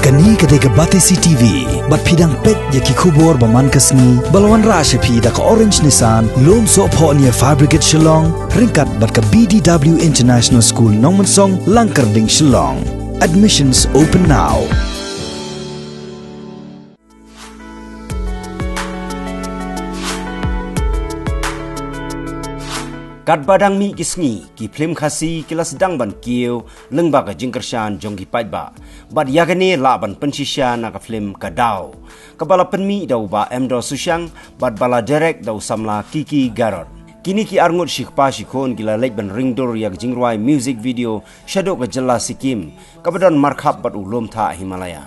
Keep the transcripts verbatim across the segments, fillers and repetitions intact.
Kane ka dei ka Batesi T V, bad phi dang peit ïa ki khubor ba man ka sngi, ba la wanrah sha phi da ka Orange Nissan, Lumsohphoh near Fire Brigade Shillong, ryngkat bad ka B D W International School Nongmensong, Langkyrding, Shillong. Admissions open now. Katba dang mih ki sngi, ki phlim Khasi ki la sdang ban kiew lyngba ka jingkyrshan jong ki paidbah. Bad ïa kane lah ban pynshisha na ka phlim Ka Daw, kaba la pynmih da u Bah Emdor Sushang bad ba la direct da u samla Kiki Garot. Kine ki arngut shi kpa shi khun ki la leit ban ringdur ïa ka jingrwai music video shaduh ka jylla Sikkim, kaba don markhap bad u lum thah Himalaya.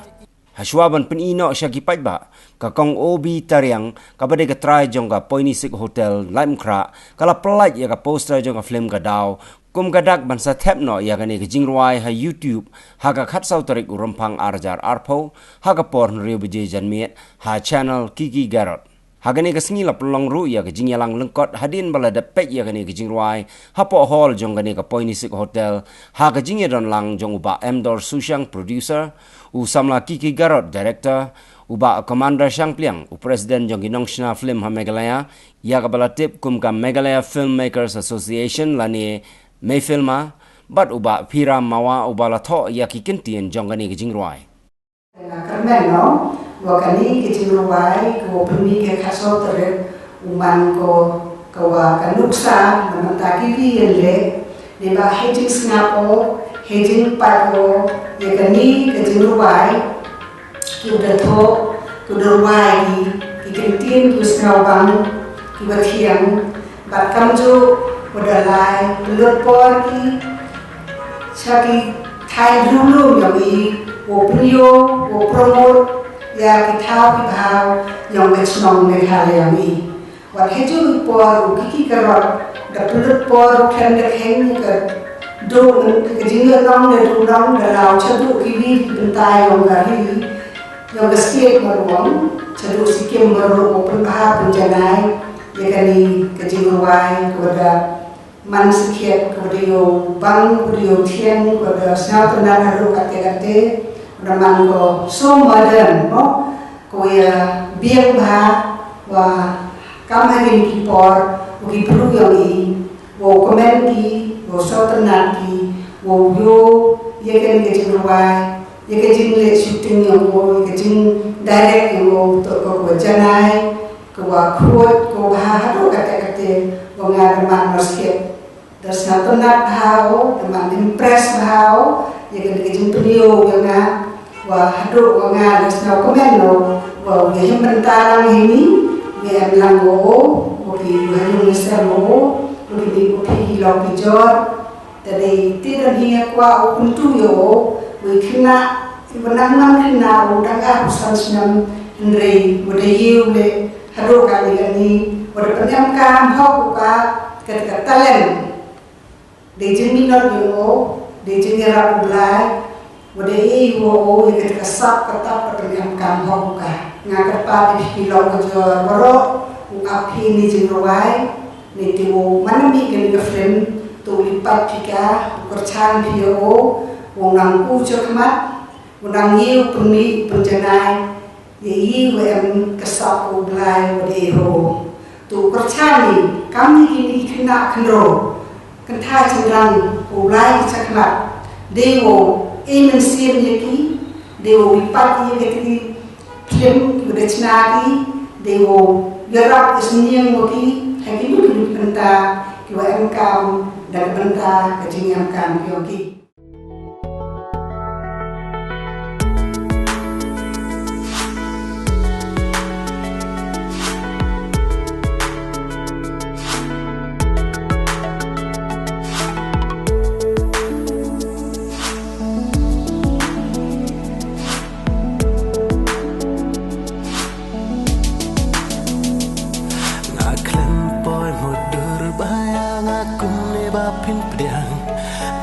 Hashwa ban pyni noh sha ki paidbah, ka Kong O B Tariang, kaba dei ka trai jong ka Poinisik Hotel, Laitumkhrah, ka la pyllait ïa ka poster jong ka phlim Ka Daw kum ka dak ban sa thep noh ïa kane ka jingrwai ha YouTube ha ka khatsaw tarik u Rymphang ar hajar arphew, ha ka por hynriew baje janmiet, ha channel Kiki Garot. Ha kane ka sngi la pynlong ruh ïa ka jingïalang lyngkot hadien ba la dep peit ïa kane ka jingrwai hapoh hall jong kane ka Poinisik Hotel, ha ka jingïadon lang jong u Bah Emdor Sushang, producer, u samla Kiki Garot, director, u Bah Commander Shangpliang, u president jong ki nongshna phlim ha Meghalaya, ïa kaba la tip kum ka Meghalaya Filmmakers Association lane Mefilma, bad u Bah Piram Mawa, uba la thoh ïa ki kyntien jong kane ka jingrwai. Nga kyrmen noh ba kane ka jingrwai kaba pynmih ha ka khatsaw tarik u man ko ka wa ka nuksa na bynta kiwei ïa leh, ne ba hei jingsngap o, hei jingpait o ïa kane ka jingrwai, ki u da thoh, ki u da rwai ki, ki kyntien ki u sngewbang, ki wa thiang, bad kamjuh u da lai pynlut por ki sha ki thaiñ riewlum jong i, wow pynïoh, wow promote ïa ki thaw ki bhaw jong ka chnong Meghalaya jong i. Wat ha juh i por u Kiki Garot da pynlut por u khlem da kheiñ ka duh, ka jingïohnong da duh nong da law shaduh kiwei ki bynta jong ka ri, jong ka state marwong, shaduh Sikkim marwong, wow pynbha pynjanai ïa kane ka jingrwai kaba da man sakhiat, kaba da ïoh bang, kaba da ïoh thiang, kaba da sngewtynnat haduh katte katte, kaba da man ko so modern mo, ko ïa biang bha, wa kam ha kine ki por, wa ki briew jong i, wow kmen ki, wow sngewtynnat ki, wow ïoh ïa kane ka jingrwai, ïa ka jingleh shooting jong ko, ïa ka jingdirect jong ko, to ko, ko janai, ko wa khuid, ko bha haduh katte katte, wa nga da man marsiat. Da sngewtynnat bha o, da man impress bha o ïa kane ka jingpynïoh ïa nga, wa haduh wa nga da sngewkmen o, wa u ïa im bynta lang ïa ngi, u ïa im lang o, wa ki, wa ïa ngi sem o, wa ki, wa ki lok ki jor. Da dei te da hi ïa kwah u kyntu ïa o, wa i khynnah, i wa nang man khynnah u dang ar phew san snem, hynrei wa da ïa u leh haduh kane kane, wa da pynemkam hok u ka, ka, ka talent. Dei jingminot ïa u, dei jingïarap u Blai, wa da ïoh u ïa ka sap ka tap ka pynemkam hok u ka. Nga kyrpad ïa phi ki lok ka jor baroh, u ap phi ne jingrwai, ne te u man mih kane ka film, to u lipait phi ka, u kyrchan phi ïa u, u nang u chakhmat, u nang ïa u pynmih pynjanai, ïa i wa em ka sap u Blai wa dei ho. To u kyrchan i, kam ni kine ki khynnah khynraw. Kynthai shynrang u Blai ki chakhmat. Dei wow, e mynsiem ïa ki, dei wow lipait ïa ki, ki film ki wa da chna ki, dei wow ïarap ïa sniang wa ki, ha ki bynta, ki wa em kam, da ka bynta, ka jingem kam ki wa ki. Nga khlem poi mudur ba ïa nga kumne ba phin pdiang.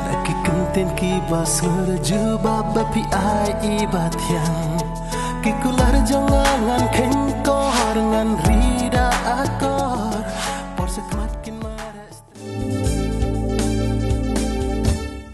Na ki ktien ki ba sngewjubab ba phi ai i ba thiang. Ki kular jong nga ngan kheiñ kor ngan ri da akor. Por sa khmat